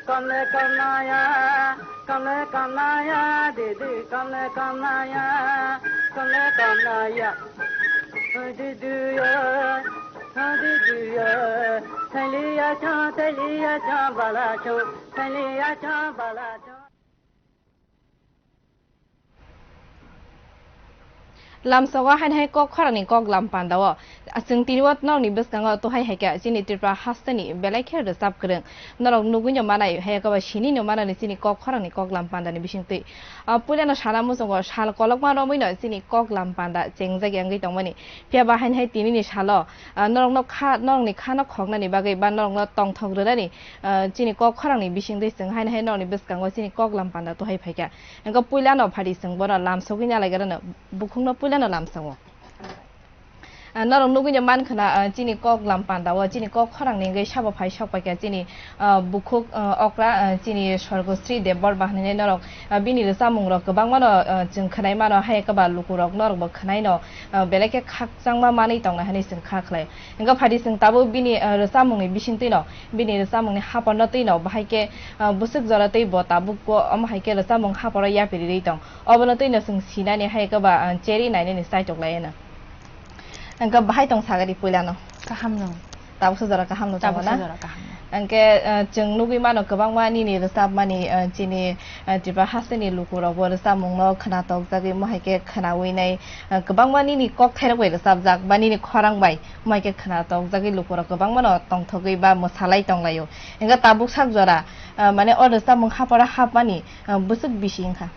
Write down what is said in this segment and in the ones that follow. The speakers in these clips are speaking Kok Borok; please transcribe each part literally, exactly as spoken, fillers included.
Kamle kamnaya, kamle kamnaya, didi kamle kamnaya, kamle kamnaya. Didiya, didiya, thaliya cha, thaliya cha, bala cha, thaliya cha, bala cha. Lamsogo haini hai kok khorangni kok lam panda o. Chwng tini o norokni bwskango tuhai hai khe chini Tripura hasteni belai khe rwchap kwrwng. Norok nugui no manai, hai khe ba sini no manani chini kok khorangni kok lam pandani bisingtwi. Ah, puilano sana muchungo sal kolokma romwi no chini kok lam panda chengjak ya wngwi tongmani. Phiya ba haini hai tinini salo, ah, norokno kha, norokni khano khoknani bagwi ba norokno tongthok rwnani, ah, chini kok khorangni bisingtwi chwng haini hai norokni bwskango chini kok lam panda tuhai phaikha. Wngkha puilano phadi chwng bono lam sogwi nalaigrano, bukhukno puilano lam songo. Ah, norok nugui no mankha na, ah, chini kok lam panda o, chini kok khorangni wngwi sabo phai sok paikha chini, ah, bukhuk, ah, okra, ah, chini Sorgosri Debbarma hinwi norok, ah, bini rwchapmung rok kwbangma no, ah, chwng khwnai mano, hai khe ba lukurok norok bo khwnai no, ah, belai khe khakchangma manwi tongnai hinwi chwng kha khlai. Wngkha phadi chwng tabuk bini, ah, rwchapmungni bisingtwi no, bini rwchapmungni haporno twi no, bahai khe, ah, bwswk jora twi bo tabuk o omo hai khe rwchapmung haporo yapri rwi tong. Obono twi no chwng sinani hai khe ba, ah, cherwi nainani chaitok lai no. Wngkha bahai tong sagadi puilano. Kaham no. Tabuksa jora kaham no tongo na? Tabuksa jora kaham no. Hwnkhe, eh, chwng nugui mano kwbangma nini rwchapmani, eh, chini, eh, Tripura hasteni lukurokbo rwchapmungno khwnatok jagwi mohai khe khwnaui nai, eh, kwbangma nini kokthairok bai rwchapjak ba nini khorang bai mohai khe khwnatok jagwi lukurok kwbangmano tongthogwi ba mwsalai tonglaio. Hwnkhe tabuk sak jora, eh, mane o rwchapmung haporo hapmani, eh, bwswk bisi wngkha?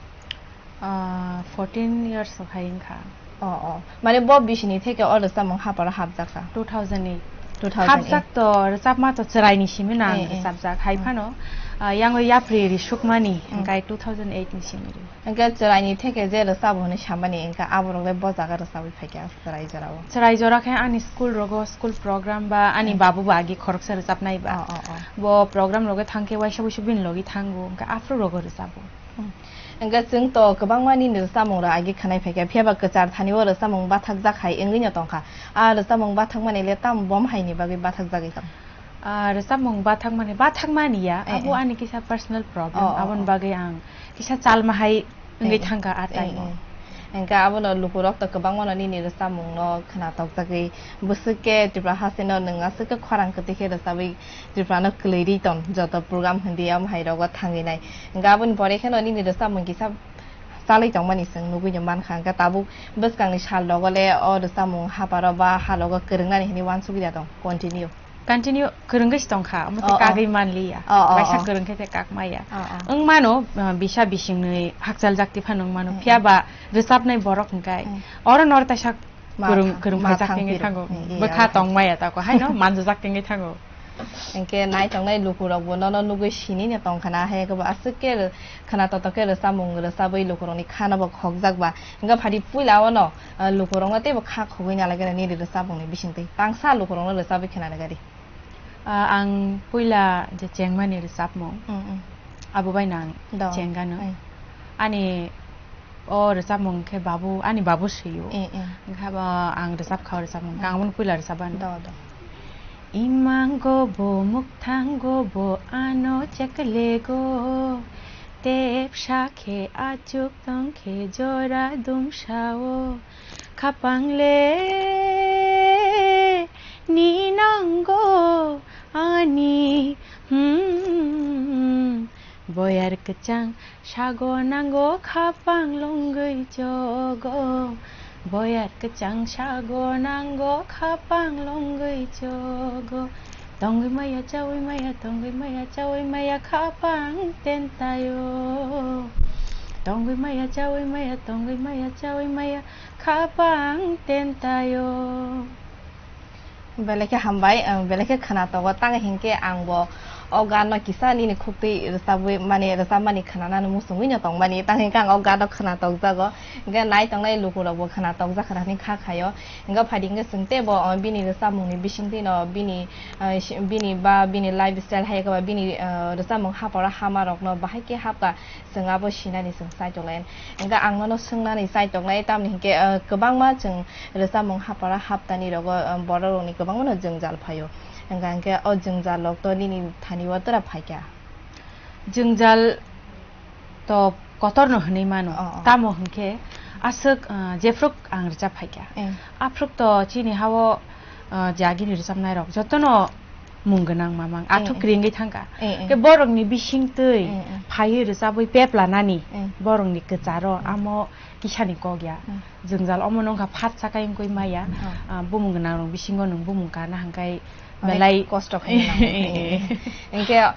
Ah, fourteen years o hai wngkha. Oh, oh. Mane bo bisini theke o rwchapmung haporo hapjakha? Two thousand eight. Two thousand eight. Hapjak to, rwchapma to chwraini simi no ang Eh, eh. rwchapjak. Hai Mm. phano, ah, yango yapri risukmani, Mm. hwnkhe two thousand eight ni simi ri. Hwnkhe chwraini theke je rwchabo hwnwi samani, hwnkhe aborok le bo jaga rwchabwi phaikha chwrai jorao? Chwrai jora khe ani school rogo, school program ba ani Eh. babu bo agi khoroksa rwchapnai ba. Oh, oh, oh. Bo program rogo thangkhe waisa waisa bini logi thango, hwnkhe aphuru rogo rwchabo. Hmm. Hwnkhe chwng to kwbangma nini rwchapmung rok agi khwnai phaikha, phiya ba kwchar thani o rwchapmung bathakjak hai wngwi no tongkha. A rwchapmung bathakmani le tamo bom hai ni bagwi bathakjagwi tong? A rwchapmung bathakmani, bathakmani ya, Eh, abo eh. ani kisa personal problem, Oh, oh, aboni oh. bagwi ang kisa chalma hai wngwi Eh, thangkha a eh, time o. eh. Hwnkhe abono lukurok to kwbangmano nini rwchapmungno khwnatok jagwi, bwswk khe Tripura hasteno nwng aswk khe khorang kwtwi khe rwchabwi Tripurano kwlwi ri tong, joto program hindi omo hai rogo thangwi nai. Hwnkhe aboni pore kheno nini rwchapmung kisa chalwi tongmani chwng nugui no mankha, hwnkhe tabuk bwskangni sal rogo le o rwchapmung haparo ba halogo kwrwngnani hinwi uansugwi da tong, continue. Continue kwrwngwi se tongkha, omo Oh, oh. kagwi manliya. Oh, oh, Waisa oh. kwrwngkhe te kak maya. Oh, oh. Wng mano, uh, bisa bisingni hakchal jakti phano wng mano. Mm, Phiya mm. ba rwchapnai borok hwnkhe Mm. oro nor taisa Ma kwrwng, tha-, kwrwng ma phai jak thang tengwi phiro. thango. Mm, iya, Bwkha iya. tong maya tako haino manjajak tengwi thango. Hwnkhe nai tongnai lukurokbo nono nugwi sinino tongkha na, hai khe bo aswk khe khwna totok khe rwchapmung rwchabwi lukurokni khano bo khokjak ba. Hwnkhe phadi puila o no, uh, lukurokno teibo kha khogwi nalai gana nini rwchapmungni bisingtwi. Tangsa lukurokno rwchabwi khwna nagari. Ah, ang puila je chengmani rwchapmung, Mm, mm. abo bai nang Do. chengano. Mm. Ani o rwchapmung khe babu, ani babu swiyo. Mm, mm. Hwnkhe abo ang rwchap kha o rwchapmung. Mm. Ang aboni puila rwchapmani. Do, do. Imango bo, mukthango bo, ano cheklego, tepsa khe achuk tong khe jora dumsao. Khapang le ni nango ani, hmm, boyar kwchang sago nango khapang longwi chogo, boyar kwchang sago nango khapang longwi chogo. Tongwi maya, chawi maya, tongwi maya, chawi maya, khapang tentayo. Tongwi maya, chawi maya, tongwi maya, chawi maya, khapang tentayo. Belai khe hambai, ang belai khe khwna togo, tang hinkhe ang bo o gan no kisa nini khuktwi rwchabwi, mane rwchapmani khwnanani muchungwi no tongmani, tang hinkhe ang o gan no khwna tokjago, hinkhe nai tongnai lukurokbo khwna tokjak khwna hinwi kha khaio. Hingke phaidi hingke chwng teibo, o, bini rwchapmungni bisingtwino bini, o, si-, bini ba bini lifestyle hai khe ba bini, o, rwchapmung haparo hamarokno bahai khe hapkha, chwng abo sinani chwng chaitok lai. Hingke ang nono swngnani chaitok lai, tamni hingke, o, kwbangma chwng rwchapmung haparo haptani rogo, o, bororokni kwbangmano jwngjal phaio. Hingka hingke o jwngjal rok to nini thani o tora phaikha? Jwngjal to kotor no hinui mano. Oh, oh. Tamo hingke aswk, ah, jephru ang rwchap phaikha. Eh. Aphru to chini ha o, ah, je agini rwchapnai rok jotono mung gwnang mamang, eh, athuk eh, ringwi thangkha. Eh, eh. Ke borokni bising twi, eh, eh, phaiwi rwchabwi pep lanani, eh, borokni kwcharo, eh, amo kisani kok ya. Hmm. Jwngjal omo nungkha phat sakai wngkui maya. Hmm. Ah, bumung gwnang rok bisingo nwng bumung kana hingkai onek belai kosto khaina nango. Eh, eh. Hingke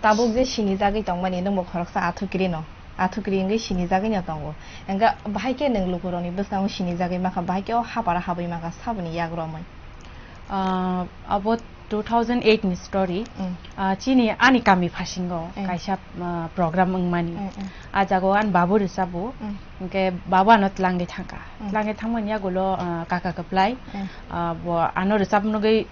tabuk je sinijagwi tongmani nwngbo khoroksa athukiri no. Athukiri wngwi sinijagwi no tongo. Hingke bahai khe nwng lukurokni bwskango sinijagwi mankha, bahai khe o hapara habwi mankha saboni yagromwi? Ah, abo two thousand eight ni story. Mm. Ah, chini ani kami phasingo, mm, kaisa, ah, program wngmani. Mm, mm. Ah jaga o ani babu rwchabo. Mm. Hingke babu ano tlangwi thangkha. Mm. Tlangwi thangmani yagulo, ah, kaka kwplai. Mm. Ah, bo ano rwchap nugwi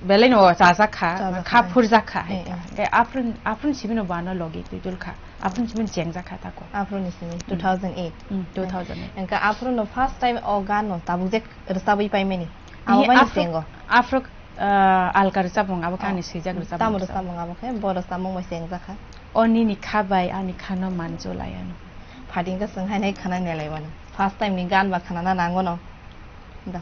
belai no chajak kha, chajak kha, kha, eh, phurjak kha, eh, hai kha. Eh. Hingke aphuru, aphuru simi no bo ano logi twi dul kha. Aphuru simi no chengjak kha tako. Aphuru ni simi, mm, two thousand eight. Mm, two thousand eight. Hingke aphuru no first time o gan no tabuk je rwchabwi paimani. Abo bai ni aphru-, chengo. Aphru, ah, alka rwchapmung abo khe ani swijak rwchapmung. Tamo rwchapmung abo khe, bo rwchapmung bai chengjak kha. O nini kha bai ani kha no manjulai ano. Phating khe chwng haino khana nelai mano. First time ni gan ba khana na nango no. Da.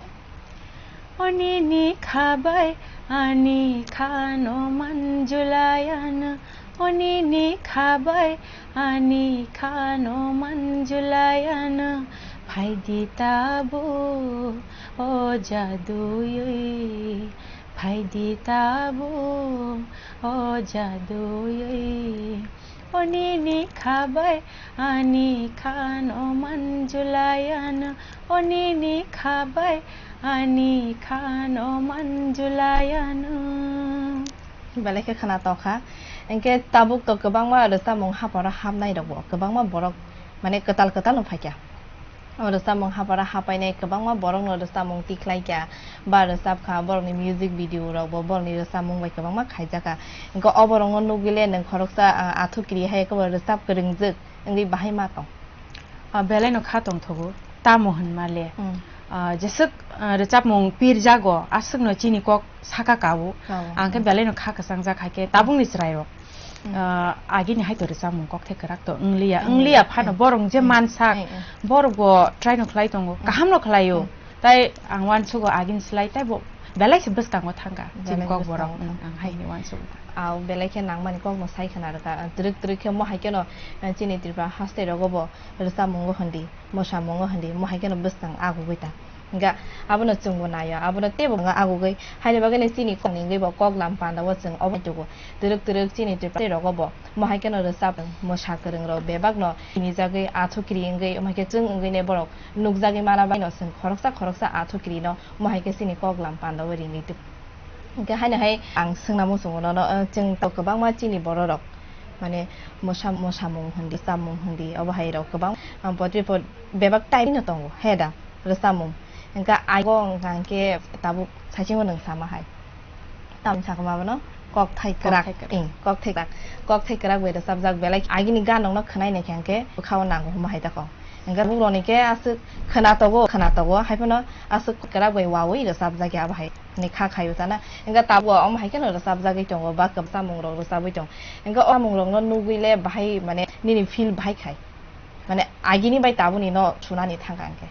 O nini kha bai ani kha no manjulai ano. O nini kha bai ani kha no manjulai ano, phaidi tabuk o jaduyoi, phaidi tabuk o jaduyoi. O nini kha bai ani kha no manjulai ano, o nini kha bai ani kha no manjulai ano. Belai khe khwna tokha. Hingke tabuk to kwbangma rwchapmung haparo hapnai rokbo kwbangma borok mane kwtal kwtal no phaikha. O rwchapmung haparo hapainai kwbangma borokno rwchapmung tikhlaikha ba rwchapkha, borokni music video rokbo borokni rwchapmung bai kwbangma khaijakha. Hingke o borokno nugwile nwng khoroksa, ah, athukiri hai kwbo rwchap kwrwngjwk wngwi bahai ma tong? Ah, belai no kha tongthogo, tamo hwnma le. Hmm. Ah, jeswk, ah, rwchapmung pirjago, aswkno chini kok saka kao. Kao. Ang khe, hmm, belai no kha kwchangjak hai khe tabukni chwrairok. Hmm. Ah, agini hai to rwchapmung kokthai kwrak to wngliya, hmm, wngliya phano, hmm, borok je, hmm, mansak, hmm, hmm, borok bo try no khlai tongo, hmm, kaham no khlaio. Hmm. Tai ang uansugo agini slai taibo belai se bwskango thangkha chini, belai kok bwskango borok, thangkha. Ang hai hwnwi uansugo ta. Aw, belai khe nangmani kokno sai khna rwkha. Twrwk twrwk khe mo hai kheno, eh, chini Tripura haste rogo bo rwchapmungo hindi, mwsamungo hindi, mo hai kheno bwskang agugwi ta. Hingkha abono chwngbo naio, abono teibo wngkha agugwi. Haini bagwino chini kokni wngwi bo koklam pandao chwng obo tugo. Twrwk twrwk chini Tripura haste rogo bo mo hai kheno rwchap mwsa kwrwng rok bebakno sinijagwi athukiri wngwi, omo hai khe chwng wngwi ne borok nukjagwi mana baino chwng khoroksa khoroksa athukirino mo hai khe chini koklam pandao ringwi tong. Hingke haino hai ang swngna muchungo nono, eh, chwng to kwbangma chini bororok, mane, mwsa-, mwsamung hindi, chamung hindi, obo hai rok kwbang, ah, potri pot bebak type no tongo, he da, rwchapmung. Hingke aigo hingka hingke tabuk saichungo nwng sama hai. Tamni sakma bono kokthai kwrak, kokthai kwrak. Ing, kokthai kwrak. Kokthai kwrak bai rwchapjak belai agini gan rokno khwnai naikha hingke bwkhao nango hwnma hai tako. Hingke bukrokni khe aswk khwna togo, khwna togo, hai phano aswk kwrak bai waui rwchapjak ya abo hai ni kha khaio sana. Hingke tabuk omo hai kheno rwchapjagwi tongo, ba kwbangma mung rok rwchapwi tongo. Hingke o mung rokno nugwi le bahai mane nini feel bahai khai. Mane agini bai tabukni no sunani thangkha hingke.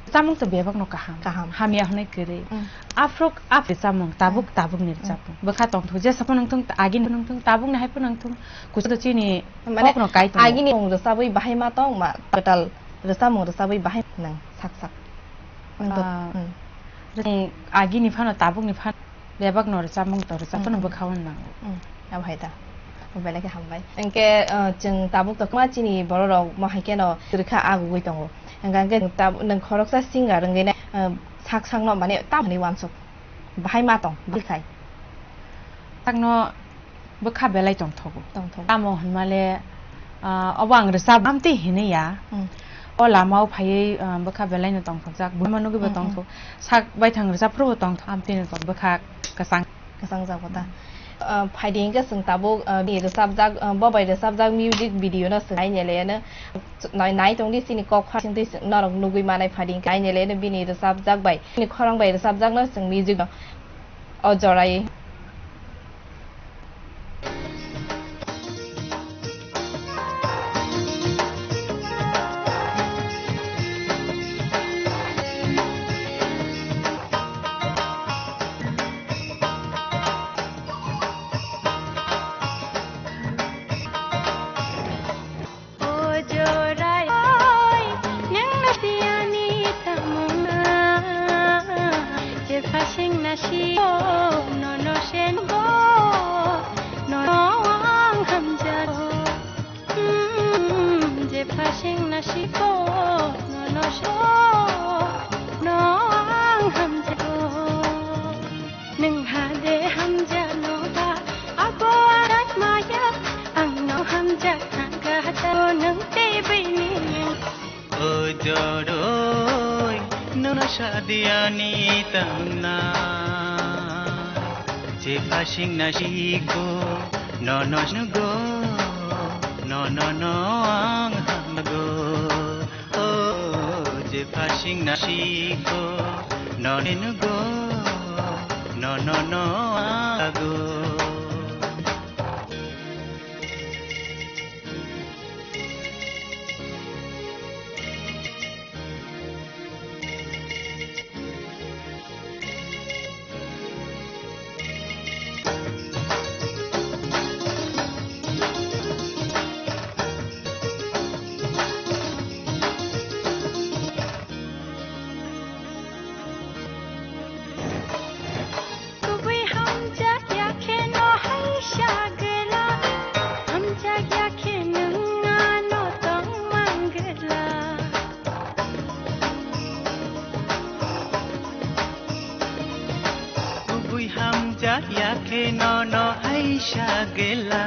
Chamung to bebak no kaham. Kaham. Hamya hwnwi kwrwi. Mm. Aphru, aphru chamung, tabuk, mm, tabuk ni, mm, chamung. Bwkha tongthok, jesa phano wngthung, agini phano wngthung, tabuk ni hai phano wngthung. Kuchuk chini mane kok no kai tongo. Agini mung rwchabwi bahai ma tong ma, kwtal rwchapmung rwchabwi bahai nang sak sak. Ah, hmm. Agini phano tabukni phano bebak no rwchapmung to rwchap phano, hmm, bwkha o nango. Hmm. Abo hai ta. Belai khe hambai. Hingke, ah, chwng tabuk to kwma chini borok rok mo hai kheno kwrwkha agugwi tongo. Hingkha hingke tab-, nwng khoroksa singer wngwi nai, ah, sak sak no mane tam hinwi uansuk. Bahai ma tong, bahai khai. Sakno bwkha belai tongthogo. Tongthogo. Tamo hwnmale, ah, obo ang rwchap amtwi hinwi ya. Hmm. O lama o phaiwi, ah, bwkha belai no tongthokjak. Buima nugwi bo, hmm, hmm, tongthok. Sak baithang rwchap phuru bo tongthok. Amtwi no tong bwkha kwchang. Kwchang jago ta. Hmm. Ah, phaidi hwnkhe chwng tabuk, ah, bini rwchapjak, ah, bo bai rwchapjak music video no chwng nai nele no. Nai, nai tongdi chini kok pha singtwi norok nugwi manai phaidi hwnkhe nai nele no bini rwchapjak bai. Bini khorang bai rwchapjak no chwng music no. O jorai Joroi nono sadiani tangna, je phasing na siko, nono nugo, nono no ang hamgo. O je phasing na siko, nono nugo, nono no ang hago. Kubui hamjak ya khe no hai sa gela, hamjak ya khe nwng ano tong mang gela. Kubui hamjak ya khe no no hai sa gela,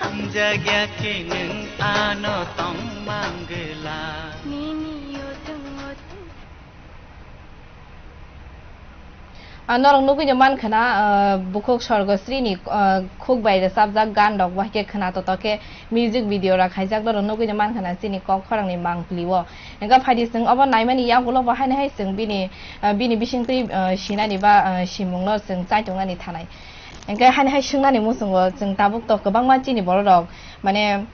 hamjak ya khe nwng ano tong mang gela. Nini yo tong o tong. Ah, norok nugui no mankha na, ah, bukhuk Sorgosri ni, ah, khuk bai rwchapjak gan rok, bahai khe khwna totok khe music video rok khaijak, norok nugui no mankha na chini kok khorang ni mangpili o. Hingkhe phaidi chwng obo naimani yagulo bo haino hai chwng bini, ah, bini bisingtwi, ah, sinani ba, ah, simung no chwng chaitung nani thanai. Hingkhe haino hai swngnani muchungo chwng tabuk tok kwbangma chini borok rok mane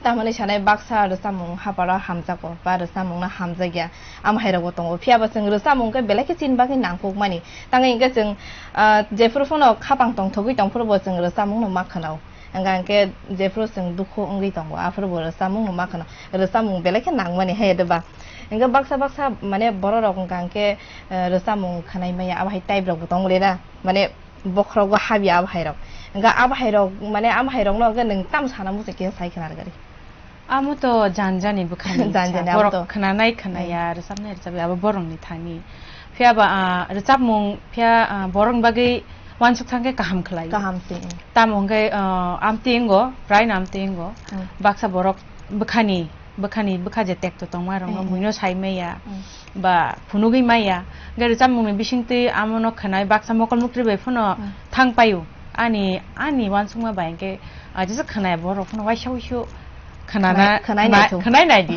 Tamoni sanai baksa rwchapmung haparo hamjago ba rwchapmungno hamjakya, amo hairokbo tongo. Phiyaba chwng rwchapmung khe belai khe chini bagwi nangkukmani. Tangwi hwnkhe chwng, ah, jephuru phano khapang tongthogwi tongphuru bo chwng rwchapmungno ma khwnao. Hwnka hwnkhe jephuru chwng dukhu wngwi tongo, aphuru bo rwchapmungno ma khwnao. Rwchapmung belai khe nangmani hai de ba. Hwnkhe baksa baksa mane bororok hwnka hwnkhe, eh, rwchapmung khwnai maya, abo hai type rokbo tongmani na. Mane bokhorogo habya abo hairok. Hwnkhe abo hairok, mane abo hairokno hwnkhe nwng tamo sana muchung khe sai khna rwgari. Amo to janjani bwkhani Janjani sa, amo borok to. Khwnanai khwnaya, Hmm. Rwchapnai rwchapya, abo borokni thani. Phiyaba, ah, rwchapmung phiya, ah, borokni bagwi uansuk thangkhe kaham khlai. Kaham se, hmm. Tamo hwnkhe, ah, amtwi wngo, praino amtwi wngo. Hmm. Baksa borok bwkhani, bwkhani, bwkha je tekto tongma rokno Hmm, hmm. buino sai maya. Hmm. Ba phunugwi maya. Hwnkhe rwchapmungni bisingtwi amono khwnai baksa mokol muktwi bai phano Hmm. thang paio. Ani, ani uansukma bai hwnkhe, ah, jesa khwnaya borok phano waisa uisu khwnana, Khwnai, khwnai khwna-, naithok. Khwnai naidi.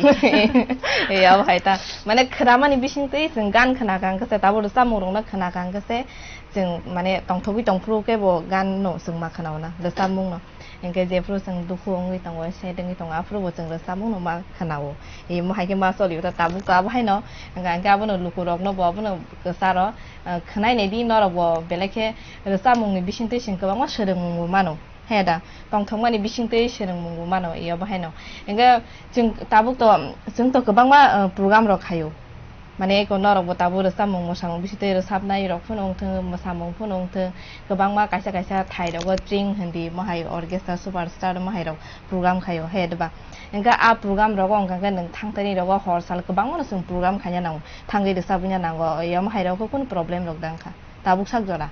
Ei, abo hai ta. Mane khwnamani bisingtwi chwng gan khwna kha hwnkhe se, tabuk rwchapmung rokno khwna kha hwnkhe se, chwng mane tongthogwi tongphuru khe bo gan no chwng ma khwnao na, rwchapmung no. Hingke jephuru chwng dukhu wngwi tongo, sad wngwi tongo, aphuru bo chwng rwchapmung no ma khwnao. Imo hai khe ma choli ta tabuk to abo haino. Hingke, hingke abono lukurok no bo abono kwcharo, ah, khwnai nai di norok bo belai khe rwchapmung ni bisingtwi chwng kwbangma swrwngmung bo mano. He da, tongthokmani bisingtwi swrwngmung bo mano, iyo bo haino. Hingke chwng tabuk to, chwng to kwbangma, ah, program rok khaio. Mane eko norok bo tabuk rwchapmung mwsamung bisingtwi rwchapnai rok phano wngthwng, mwsamung phano wngthwng, kwbangma kaisa kaisa thai rogo tring hindi mohai orchestra superstar mohai rok program khaio he deba. Hingke a program rogo wngkha khe nwng thangthani rogo hor sal kwbangma no chwng program khaina nango, thangwi rwchapwina nango, yom hai rok khe kunu problem rok da wngkha tabuk sak jora.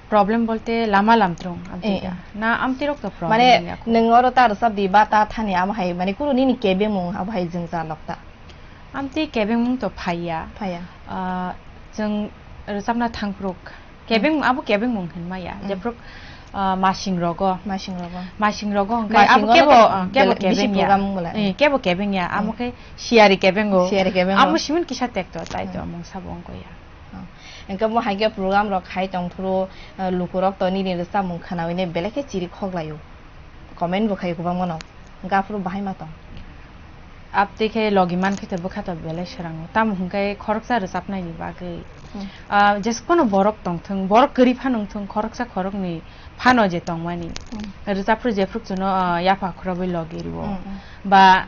Problem bolte lama lamtrung amtwi Eh, da. Eh. Na amtwi rok to problem Mane ya kho. Nwng oro ta rwchap di ba ta thani amo hai mane kunu nini kebemung abo hai jwngjal rok ta. Amtwi kebengmung to phaiya. Phaiya. Ah, chwng rwchapna thangphuru kebeng, Mm. abo kebengmung hinmaya. Mm. Jephuru, ah, masing rogo. Masing rogo. Masing rogo hwnkhe Masing abo ono kebo, to ah, kebo bel-, bisi kebengya. Program wngla. Eh, kebo kebengya. Mm. Amo khe siyari kebengo. Siyari kebengo. Amo simin kisa tekto, tai to Mm. mung sabo wngkha ya. Oh. Hwnkhe bo hai khe program rok khai tongphuru, ah, lukurok to nini rwchapmung khwnawine belai khe chiri khoklaio. Comment bo khaio kwbangma no. Gaphuru bahai ma tong. Abtwi khe logi man khe to bwkha to belai swrango. Tamo hwnkhe khoroksa rwchapnaini bagwi. Hmm. Ah, jeskono borok tongthwng, borok kwrwi phano wngthwng, khoroksa khoroknwi phano je tongmani. Hmm. Rwchapphru jephru chwngno, ah, yapha khurobwi logi rwo. Hmm, hmm. Ba,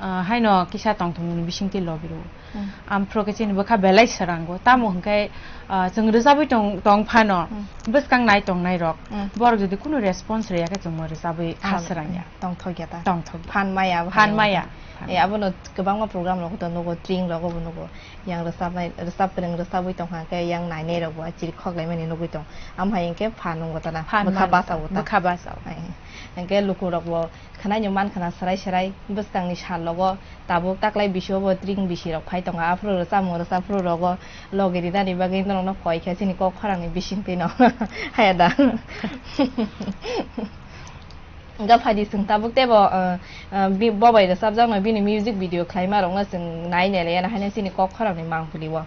ah, haino kisa tongthokmani bisingtwi logi rwo. Hmm. Amphro khe chini bwkha belai swrango. Tamo hwnkhe, ah, chwng rwchabwi tong, tong phano, Hmm. bwskang nai tongnai rok. Hmm. Borok jodi kunu response rwya khe chwngbo rwchabwi kha Ah, swrangya. Tongthokya ta. Tongthok. Phan maya, Phan maya. Eh, abono kwbangma program rogo to nugo, tring rogo bo nugo. Yang rwchabnai, rwchap kwrwng rwchabwi tongkha khe yang nainai rokbo achiri khoklaimani nugwi tong. Amhai hwnkhe phan wngo ta na. Phan Bwkha man-, basa o ta. Bwkha basa o. Ai. Hwnkhe lukurokbo khwnaino mankha na swrai swrai bwskangni sal rogo tabuk taklai bisi o bo tring bisi rok phai tongo. Aphuru rwchapmung rwchapphuru rogo logi rinani bagwi norokno koi khe chini kok khorangni bisingtwi no. Haya da. Hwnkhe phaidi chwng tabuk teibo, ah, ah, bi-, bo bai rwchapjakno bini music video khlaima rokno chwng nai nai laiya, haino chini kok khorangni mangpili o.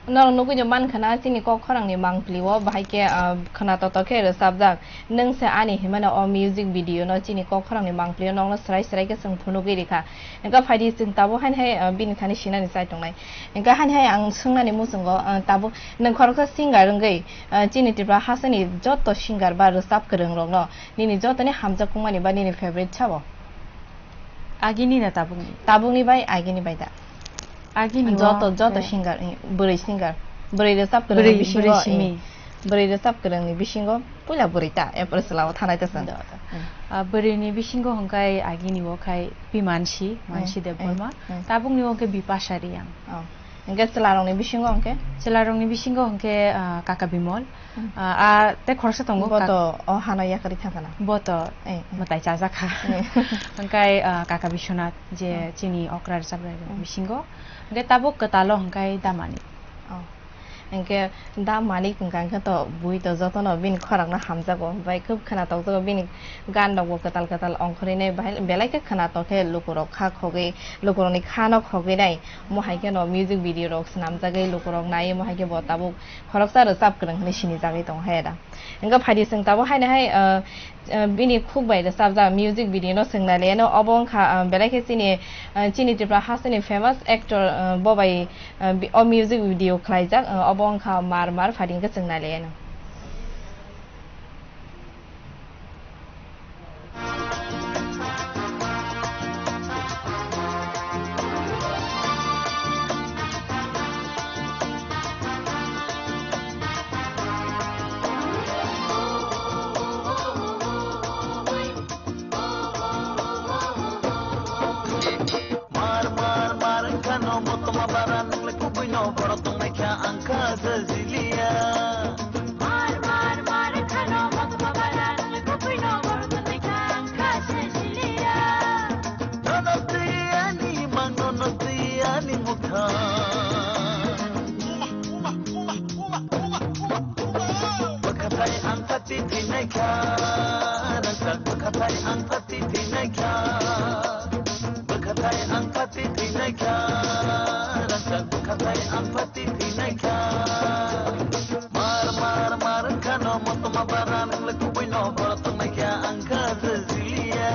Norok nugwi no mankha na chini kok khorangni mangpili o bahai khe, ah, khwna totok khe rwchapjak. Nwng se ani hinmano o music video no chini kok khorangni mangpili o nokno swrai swrai khe chwng phunugwi rikha. Hwnkhe phaidi chwng tabuk haini hai, ah, bini thani sinani chai tongnai. Hwnkhe haini hai ang swngnani muchungo, ah, tabuk nwng khoroksa singer wngwi, ah, chini Tripura hasteni joto singer ba rwchap kwrwng rokno nini jotoni hamjak wngmani ba nini favorite sabo? Agini na tabukni? Tabukni bai agini bai da. Agini joto, o, joto eh. Singer, eh, bwrwi singer. Bwrwi rwchap kwrwngni Bwrwi, bisingo, bwrwi eh, simi. Bwrwi rwchap kwrwngni bisingo puila bwrwi ta, erpore chwla o thanai ta chwng. Da, da. Hmm. Ah, bwrwini bisingo hwnkhe agini o khai Pi Mansi, Mansi Eh, Debbarma. Eh, eh. Tabukni o hwnkhe Bipasha Reang. Oh. Hwnkhe chwlarokni bisingo hwnkhe? Chwlarokni bisingo hwnkhe, ah, Kaka Bimol. Hmm. Ah, ah, tei khoroksa tongo, Bo kak- to o hano yakarwi thangkha na? Bo to Eh, eh. mwtai chajakha. Eh. Hwnkhe, ah, Kaka Biswanath je Hmm. chini okra rwchaprai Hmm. bisingo. Hwnkhe tabuk kwtalo hwnkhe Damani. Oh. Hwnkhe Damani hwnkha hwnkhe to bui to jotono bini khorangno hamjago. Bai khub khwnatok jago bini gan rokbo kwtal kwtal ongkhorwi nai. Bahai belai khe khwnatok khe lukurok kha khogwi, lukurokni khano khogwi nai. Mo hai kheno music video rok swnamjagwi lukurok nai. Mo hai khe bo tabuk khoroksa rwchap kwrwng hwnwi sinijagwi tongo hai da. Hwnkhe phaidi chwng tabuk haino hai, ah, ah, bini khuk bai rwchapjak music video no chwng nai le no obo wngkha, ah, belai khe chini, ah, chini Tripura hasteni famous actor, ah, bo bai, ah, bi-, o music video khlaijak, ah, obo wngkha Mar Mar, phaidi hwnkhe chwng nai le no. Mar, mar, mar, wngkha no motoma bara, nwng le kubui no borok tongnai kha, ang kha sajiliya. Mar, mar, mar, wngkha no motoma bara, nwng le kubui no borok tongnai kha, ang kha sajiliya. Nono twi ani mang, nono twi ani mukha. Bwkhathai ang pati thwinaikha, rangchak bwkhathai ang pati thwinaikha. Bwkhathai ang pati thwinaikha, rangchak bwkhathai ang pati thwinaikha. Mar, mar, mar wngkha no motoma bara, nwng le kubui no borok tongnaikha, ang kha sajiliya.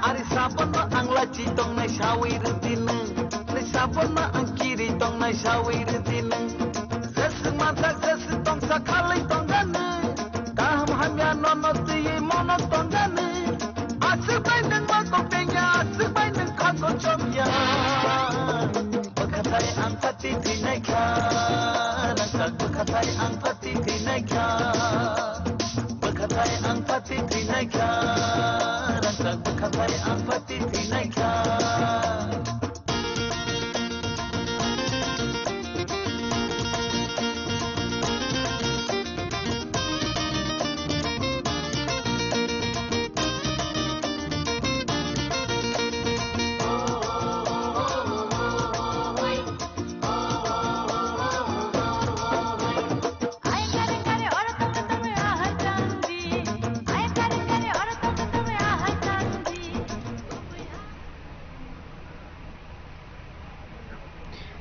Ari sabono ang lachi tongnai sawi rwdi nwng. Ari sabono ang kiri tongnai sawi rwdi nwng. Jeswk mansak, jeswk tongsa khalwi tongganwi. Kaham hamya nono twiwi mono tongganwi. Aswk bai nwng ma kok tengya, aswk bai nwng kha kochomya. Bwkhathai ang pati thwinaikha, rangchak bwkhathai ang pati thwinaikha. Bwkhathai ang pati thwinaikha, rangchak bwkhathai ang pati thwinaikha.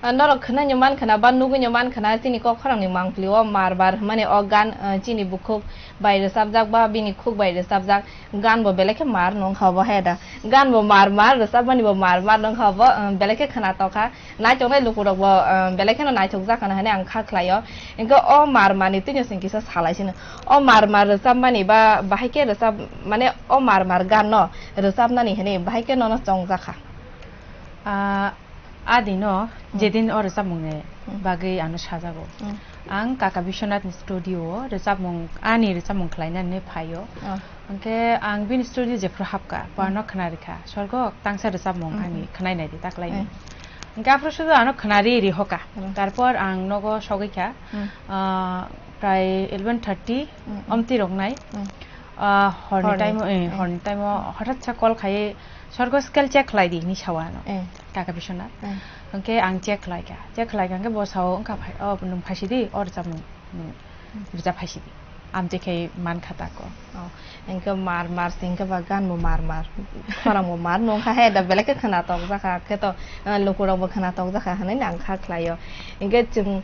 Ah, norok khwnai no man khwna ba nugui no man khwna chini kok khorang ni mangpili o mar bar hwnmani o gan, ah, chini bukhuk bai rwchapjak ba bini khuk bai rwchapjak gan bo belai khe mar nung kha obo he da. Gan bo mar mar rwchapmani bo mar mar nung kha obo, ah, belai khe khwna tokha. Naitok nai lukurok bo, ah, belai kheno naitok jak hwnwi ang kha khlai o. Hwnkhe o mar mar ni twino chwng kisa salai sino. O mar mar rwchapmani ba bahai khe rwchap mane o mar mar gan no rwchapnani hwnwi bahai khe nono chongjak kha. Ah, adino Hmm. jedin o rwchapmungni Hmm. bagwi ano sajago. Hmm. Ang Kaka Biswanathni studio o rwchapmung, ani rwchapmung khlainani phaio. Oh. Hwnkhe ang bini studio jephru hapkha, Hmm. bono khwnarikha, "Sorgo, tangsa rwchapmung Hmm, ani hmm. khwnai naidi, taklaini." Hmm. Hwnkhe aphuru sudu ano khwnari ri hoka. Hmm. Tarpor ang nogo sogwi kha, Hmm. ah, prai eleven thirty Hmm, hmm. omti rok nai. Hmm. Ah, horni Horni. time o, eh, Hmm. horni time o hothat sa call khai, "Sorgo, scale check khlai di," hinwi sao ano. Hmm. Kaka Biswanath. Hmm. Hwnkhe ang check khlai kha. Check khlai kha hwnkhe bo sao, "Wngkha phai, o nwng phaisidi, o rwchapmung, nwng Hmm. rwchap phaisidi." Amtwi khai man kha tako. Oh, hwnkhe mar mar se hwnkhe ba gan bo mar mar. Khorang bo mar nung kha he da belai khe khwna tok jak kha. Khe to, eh, lukurok bo khwna tok jak kha hwnwi ang kha khlai o. Hwnkhe chwng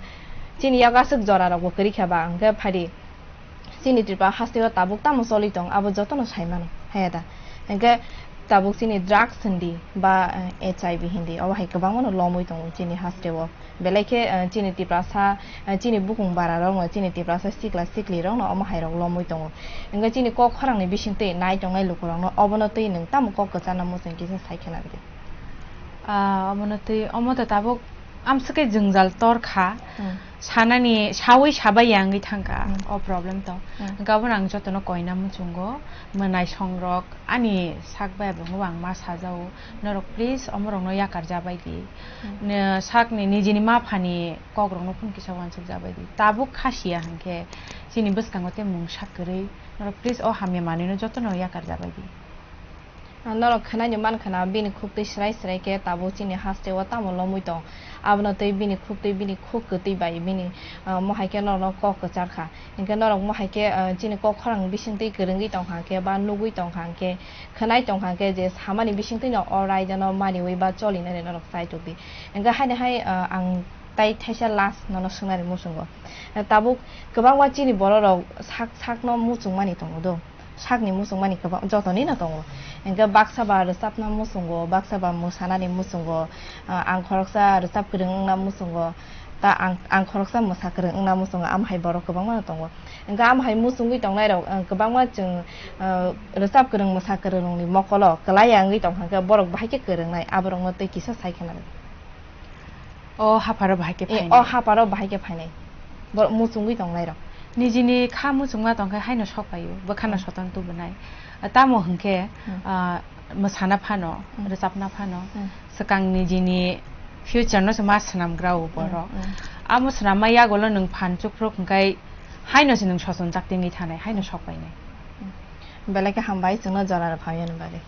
chini yak aswk jora rok bo kwrwi kha ba hwnkhe phaidi. Chini Tripura haste o tabuk tamo choli tong, abo jotono sai mano, he da. Hwnkhe tabuk chini drugs hindi ba, eh, H I V hindi, obo hai kwbangmano lomwi tongo chini haste o. Belai khe, eh, chini Tiprasa, eh, chini bukung bara rokno, chini Tiprasa sikla sikli rokno omo hai rok lomwi tongo. Hwnkhe chini kok khorang ni bising twi nai tongnai lukurokno obono twi nwng tamo kok kwcharna muchung kisa sai khna rwdi. Ah, omono twi, omo to tabuk amswkhe jwngjal tor kha. Hmm. Sanani, sawi sabai ya wngwi thang kha, Hmm. o problem to. Hmm. Hwnkhe abono ang jotono koina muchungo, mwnai songrok, ani sak bai abo ang ma sajao. Norok please omorokno yakar jabai di. Hmm. Ne, sakni nijini ma phani kokrokno phone kisa uansuk jabai di. Tabuk khasiya hwnkhe chini bwskango tei mungsa kwrwi. Norok please o hamya manwino jotono yakar jabai di. Ah, norok khwnai ni man khwna bini khuk twi srai srai khe tabuk chini haste o tamo lomwi tong. Abono twi bini khuk twi bini khuk kwtwi bai bini, ah, mohai khe norokno kok kwchar kha. Hinkhe norok mohai khe, ah, chini kok khorang bising twi kwrwngwi tong kha khe ba nugwi tong kha khe khwnai tong kha khe je samani bising twi no o raida no maniwi ba choli nani norok chai tok di. Hinkhe haini hai, ah, ang tai thaisa last nono swngnani muchungo. Tabuk kwbangma chini borok rok sak sak no muchung mani tongo do. Sakni muchungmani kwbang, jotoni no tongo. Hwnkhe baksa ba rwchapna muchungo, baksa ba mwsanani muchungo, ah, ang khoroksa rwchap kwrwng wngna muchungo, ta ang, ang khoroksa mwsa kwrwng wngna muchungo, amo hai borok kwbangma no tongo. Hwnkhe amo hai muchungwi tongnai rok, ah, kwbangma chwng, ah, rwchap kwrwng mwsa kwrwng rokni mokolo kwlai ya wngwi tong kha, hwnkhe borok bahai khe kwrwngnai, aborokno tei kisa sai khna rwdi. O hapharo bahai khe Eh, phainai. O hapharo bahai khe phainai. Borok muchungwi tongnai rok. Nijini kha muchungma tongkhe haino sok paio, bwkhano Hmm. soton tubunai. Tamo hwnkhe, Hmm. ah, mwsana phano, Hmm. rwchapna phano, Hmm. swkang nijini future no se ma swnamgra o borok. Hmm, hmm. Amo swnamma yagulo nwng phan chukphru hwnkhe haino se nwng sochonjak tingwi thanai, haino sok painai. Hmm. Belai khe hambai chwngno jora rw phaiyani bagwi.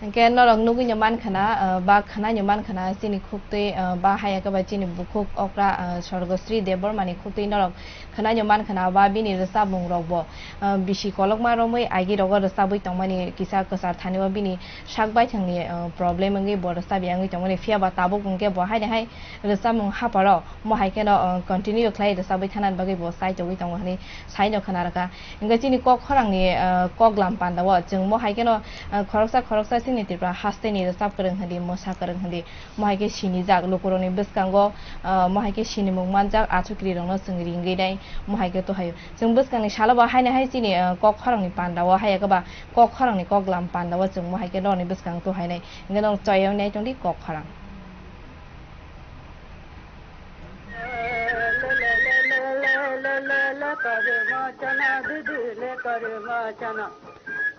Hwnkhe norok nugui no man khwna, ah, ba khwnai no man khwna, chini khuktwi, ah, ba haya khe ba chini bukhuk okra, ah, Sorgosri Debbarmani khuktwi norok khwnai no man khwna, ba bini rwchapmung rok bo, ah, bisi kolokma romwi agi rogo rwchabwi tongmani kisa kwchar thani o bini sak baithangni, ah, problem wngwi bo rwchapya wngwi tongmani, phiya ba tabuk hwnkhe bo haini hai rwchapmung hapharo mo hai kheno, ah, continue khlai rwchabwi thanani bagwi bo chai togwi tongo hwnwi sai no khwna rwkha. Hwnkhe chini kok khorangni, ah, koklam pandao chwng mo hai kheno, ah, khoroksa khoroksa chini Tripura hasteni rwchap kwrwng hindi, mwsa kwrwng hindi, mo hai khe sinijak lukurokni bwskango, ah, mo hai khe sinimung manjak, achukri rokno chwng ringwi nai, mo hai khe tohaio. Chwng bwskangni salo bo haino hai chini, ah, kok khorangni pandao, haiya khe ba kok khorangni koklam pandao chwng mo hai khe norokni bwskang tohainai, hwnkhe norok choyang nai tongdi kok khorang.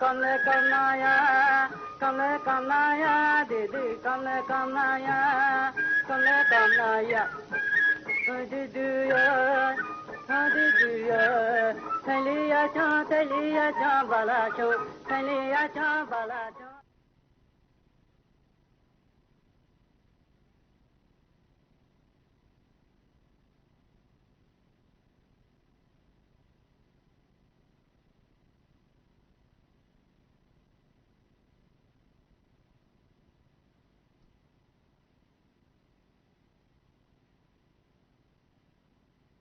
Kamle kamnaya, kamle kamnaya, didi kamle kamnaya, kamle kamnaya. Didi ya, didi ya, thaliya cha, thaliya cha, bala cha, thaliya cha, bala cha.